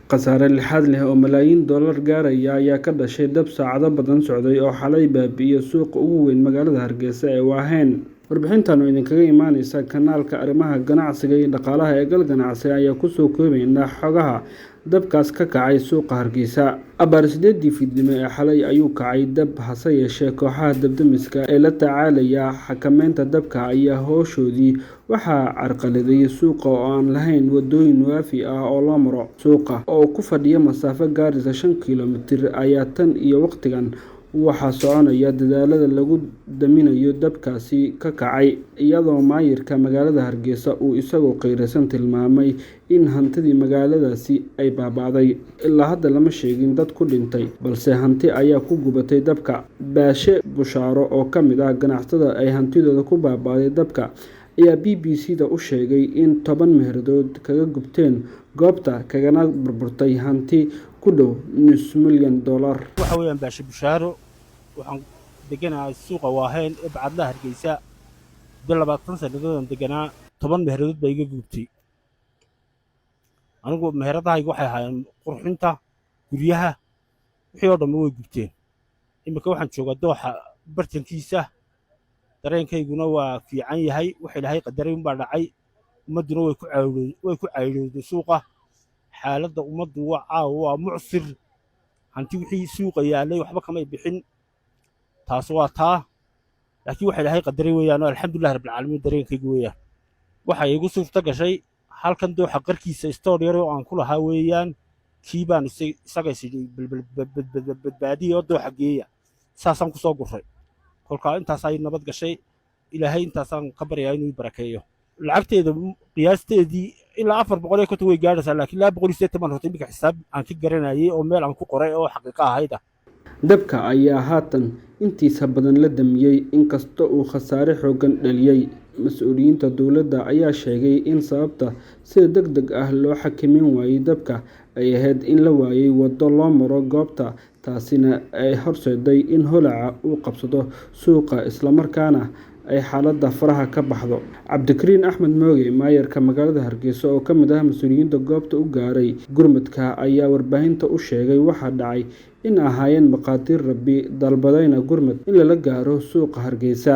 Khasaare lixaad leh oo malaayiin dollar gaaraya ayaa ka dhashay dab saacado badan socday oo xalay baabi'iyay suuqa ugu weyn magaalada Hargeysa ee Waaheen. Warbixintan oo idinkaga imaaneysa kanaalka arrimaha ganacsiga iyo dhaqaalaha ee Gal Ganacsi ayaa kusoo koobayna xogaha dabkaas ka kacay suuqa Hargeysa. Abaar 8dii fiidnimo ee xalay ayuu kacay dab, hase yeeshee kooxaha dab-demiska ee la tacaalaya xakameynta dabka ayaa howshoodii waxaa carqaladeeyay suuqa oo aan lahayn wadooyin waafi ah oo loo maro. Suuqa oo ku fadhiya masaafo gaaraysa 5 kiiloomitir ayaa tan iyo waqtigan waxaa soconaya dadaallada lagu daminayo dabkaasi ka kacay, iyadoo maayirka magaalada Hargeysa uu isagoo qeyraysan tilmaamay in hantidii magaaladaasi ay baaba'day. Ilaa hadda lama sheegin dad ku dhintay, balse hanti ayaa ku gubatay dabka. Baashe Bushaaro oo ka mid ah ganacsatada ay hantidooda ku baaba'day dabka ayaa BBC-da u sheegay in 10 meherdood kaga gubteen goobta kagana burburtay hanti ku dhow nus milyan dollar. Waxa weeyaan Baashe Bushaaro, waxaan deganahay suuqa Waaheen ee Bacadlaha Hargeysa. Muddo 20 sannadoodaan deganaa, 10 meheradood baa iga gubtay. Anigu meheradahayga waxay ahaayeen qurxinta guryaha, wixii oo dhamma way gubteen. Iminka waxaan joogaa dooxa bartankiisa, dareenkayguna waa fiican yahay. Wax Ilaahay qadaray unbaa dhacay, ummadduna way ku caydhowday suuqa. Xaaladda ummaddu waa caawa waa mucsir, hanti wixii suuqa yaallay waxba kamay bixin, taas waa taa. Laakiin waxa Ilaahay qadaray weeyaan oo alxamdulillahi rabbilcaalamiin dareenkaygu weeyaan. Waxay igu suurto gashay halkan dooxa qarkiisa istoor yar oo aan ku lahaa weeyaan, kii baan isaga isidhi badbaadiya oo dooxa geeya, saasaan ku soo guray. Kolkaa intaas ay nabad gashay, Ilaahay intaasaan ka baryaa inuu ii barakeeyo. Lacagteeda qiyaasteedii ilaa 450 way gaadhaysaa, laakiin 280 baan hortay iminka xisaab aan ka garanayay oo meel aan ku qoray oo xaqiiqo ahayd ah. Dabka ayaa haatan intiisa badan la damiyay, inkasta uu khasaare xooggan dhaliyay. Mas'uuliyiinta dowladda ayaa sheegay in sababta sida degdeg ah loo xakameyn waayay dabka ay ahayd in la waayay waddo loo maro goobta, taasina ay horseeday in holaca uu qabsado suuqa islamarkaana ay xaaladda faraha ka baxdo. Cabdikariin Axmed Mooge, maayarka magaalada Hargeysa oo ka mid ah mas'uuliyiinta goobta u gaaray gurmadka, ayaa warbaahinta u sheegay waxa dhacay in ahaayeen maqaadiir Rabbi dalbadayna gurmad in lala gaaro suuqa Hargeysa.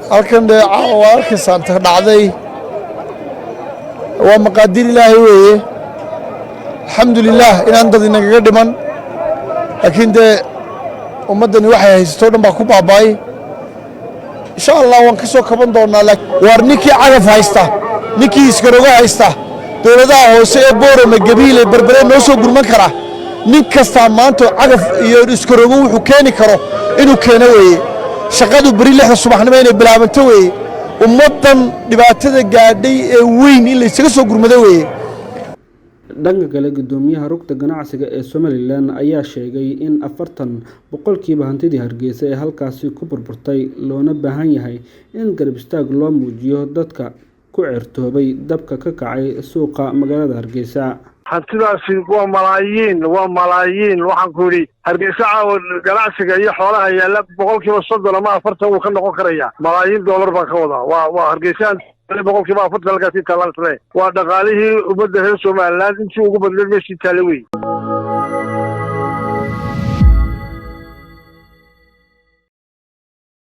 Halkan dee caawa waa arkaysaan ta dhacday, waa maqaadiir Ilaahay weeye. Alxamdu lilaah inaan dad inagaga dhiman, laakiin dee ummaddani waxay haysato o dhan baa ku baaba'ay. Insha Allah waan ka soo kaban doonnaa. Waar ninkii cagaf haysta, ninkii iskarogo haysta, dowladaha hoose ee Boorame, Gabiile, Berbere noo soo gurman kara. Nin kastaa maanta cagaf iyo iskarogo wuxuu keeni karo inuu keeno weeye. Shaqadu beri 6da subaxnimo inay bilaabanto weeye. Ummaddan dhibaatada gaadhay ee weyn in laysaga soo gurmado weeye. Dhanka kale, guddoomiyaha rugta ganacsiga ee Somalilan ayaa sheegay in 40% hantidii Hargeysa ee halkaasi ku burburtay, loona baahan yahay in garab istaag loo muujiyo dadka ku ceertoobay dabka ka kacay suuqa magaalada Hargeysa. Hantidaasi waa malaayiin, waa malaayiin. Waxaan ku yidhi Hargeysa caawa ganacsiga iyo xoolaha yaalla 30% ama 40 wuu ka noqon karayaa. Malaayiin dollar baan ka wadaa. Waa Hargeysa 40% halkaasi taalaan isle. Waa dhaqaalihii ummadda reer Somaliland intii ugu badneed meeshii taale wey.